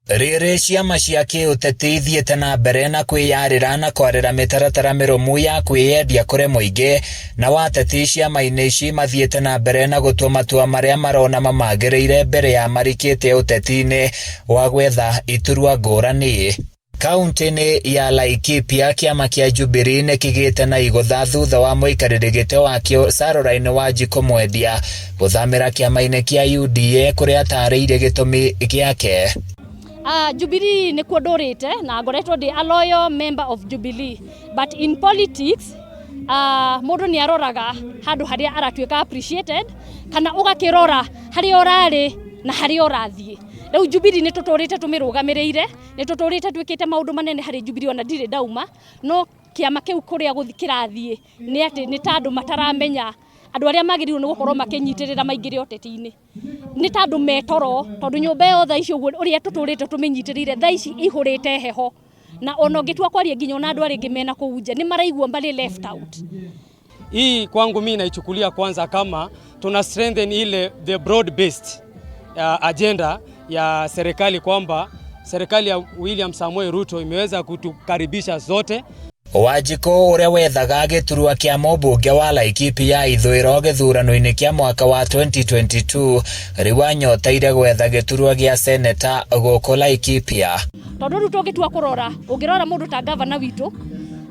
Rĩrĩ ciama cia kĩũteti ithiĩte na mbere na kwĩyarĩra na kwarĩra mĩtaratara mĩrũmu ya kwĩyendia kũrĩ mũingĩ, nao ateti ciama-inĩ ici mathiĩte na mbere na gũtua matua marĩa marona mamagĩrĩire mbere ya marikĩte ũteti-inĩ wa gwetha iturwa ngũrani. Kauntĩ-inĩ ya Laikipia, kĩama kĩa Jubilee nĩ kĩgĩte na igũtha thutha wa mũikarĩri gĩtĩ wakĩo Caroline Wanjikũ Mwendia gũthamĩra kĩama-inĩ kĩa UDA kũrĩa atarĩirie gĩtũmi gĩake. Jubilee nĩkuo ndũrĩte na ngoretwo ndĩ a loyal member of Jubilee, but in politics mũndũ nĩ aroraga handũ harĩa aratuĩka appreciated, kana ũgakĩrora harĩa ũrarĩ na harĩa ũrathiĩ. Rĩu Jubilee nĩ tũtũrĩte tũmĩrũgamĩrĩire, nĩ tũtũrĩte twĩkĩte maũndũ manene harĩ Jubilee, ona ndirĩ ndauma, no kĩama kĩu kũrĩa kĩrathiĩ nĩ atĩ nĩ ta andũ mataramenya andũ arĩa magĩrĩirwo nĩ gũkorwo makĩnyitĩrĩra maingĩre ũteti-inĩ, nĩ ta andũ metoro, tondũ nyũmba ĩyo thaa ici ũguo ũrĩa tũtũrĩte tũmĩnyitĩrĩire, thaa ici ihũrĩte heho, na ona ũngĩtua kwaria nginya ona andũ arĩa angĩ mena kũu nja nĩ maraigua marĩ left out. Hii kwangu mimi naichukulia kwanza kama tuna strengthen ile the broad based agenda ya serikali, kwamba serikali ya William Samoei Ruto imeweza kutukaribisha zote. Wanjikũ ũrĩa wethaga gĩturwa kĩa mũmbunge wa Laikipia ithũĩro gĩthurano-inĩ kĩa mwaka wa 2022, rĩu anyoteire gwetha gĩturwa gĩa seneta gũkũ Laikipia. Tondũ rĩu tũngĩtua kũrora, ũngĩrora mũndũ ta gavana witũ,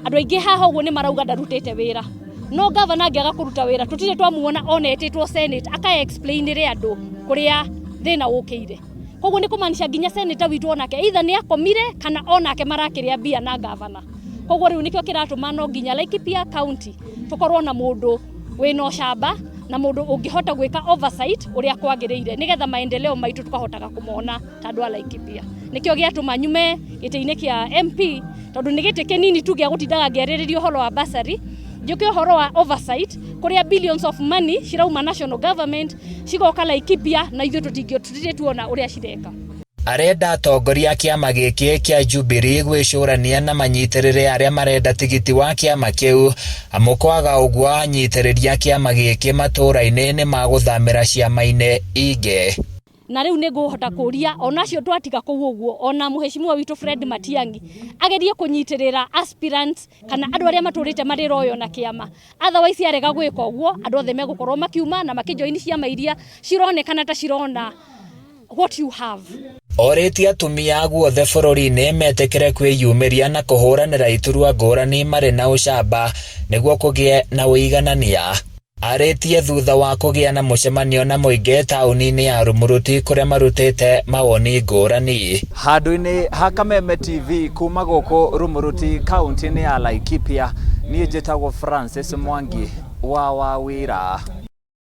andũ aingĩ haha ũguo nĩ marauga ndarutĩte wĩra, no gavana angĩaga kũruta wĩra, tũtirĩ twamuona ona etĩtwo Senate aka explainĩre andũ kũrĩa thĩna ũkĩire. Koguo nĩ kũmaanisha nginya senator witũ onake either nĩ akomire kana onake marakĩrĩa mbia na gavana. Koguo rĩu nĩkĩo kĩratũma no nginya Laikipia County tũkorwo na mũndũ wĩna ũcamba na mũndũ ũngĩhota gwĩka oversight ũrĩa kwagĩrĩire, nĩgetha maendeleo maitũ tũkahotaga kũmona ta andũ a Laikipia. Nĩkĩo gĩatũma nyume gĩtĩ-inĩ kĩa MP, tondũ nĩ gĩtĩ kĩnini tu gĩa gũtindaga ngĩarĩrĩria ũhoro wa bursary, njũke ũhoro wa oversight kũrĩa billions of money cirauma national government cigoka Laikipia na ithuĩ tũtirĩ tuona ũrĩa cireka. Arenda atongoria a kĩama gĩkĩ kĩa Jubilee gwĩcũrania na manyitĩrĩre arĩa marenda tigiti wa kĩama kĩu, amu kwaga ũguo anyitĩrĩri a kĩama gĩkĩ matũũra-inĩ nĩ magũthamĩra ciama-inĩ ingĩ. Na rĩu nĩ ngũhota kũria ona acio twatiga kũu ũguo, ona mũheshimiwa witũ Fred Matiang'i agerie kũnyitĩrĩra aspirants kana andũ arĩa matũrĩte marĩ royo na kĩama. Otherwise arega gwĩka ũguo, andũ othe megũkorwo makiuma na makĩjoini ciama iria cironekana ta cirona what you have. Orĩtie atumia guothe bũrũri-inĩ metĩkĩre kwĩyumĩria na kũhũranĩra iturwa ngũrani marĩ na ũcamba nĩguo kũgĩe na ũiganania. Arĩtie thutha wa kũgĩa na mũcemanio na mũingĩ taũni-inĩ ya Rumuruti kũrĩa marutĩte mawoni ngũrani. Handũ-inĩ ha Kameme TV kuma gũkũ Rumuruti kaunti-inĩ ya Laikipia, niĩ njĩtagwo Francis Mwangi wa Wawĩra.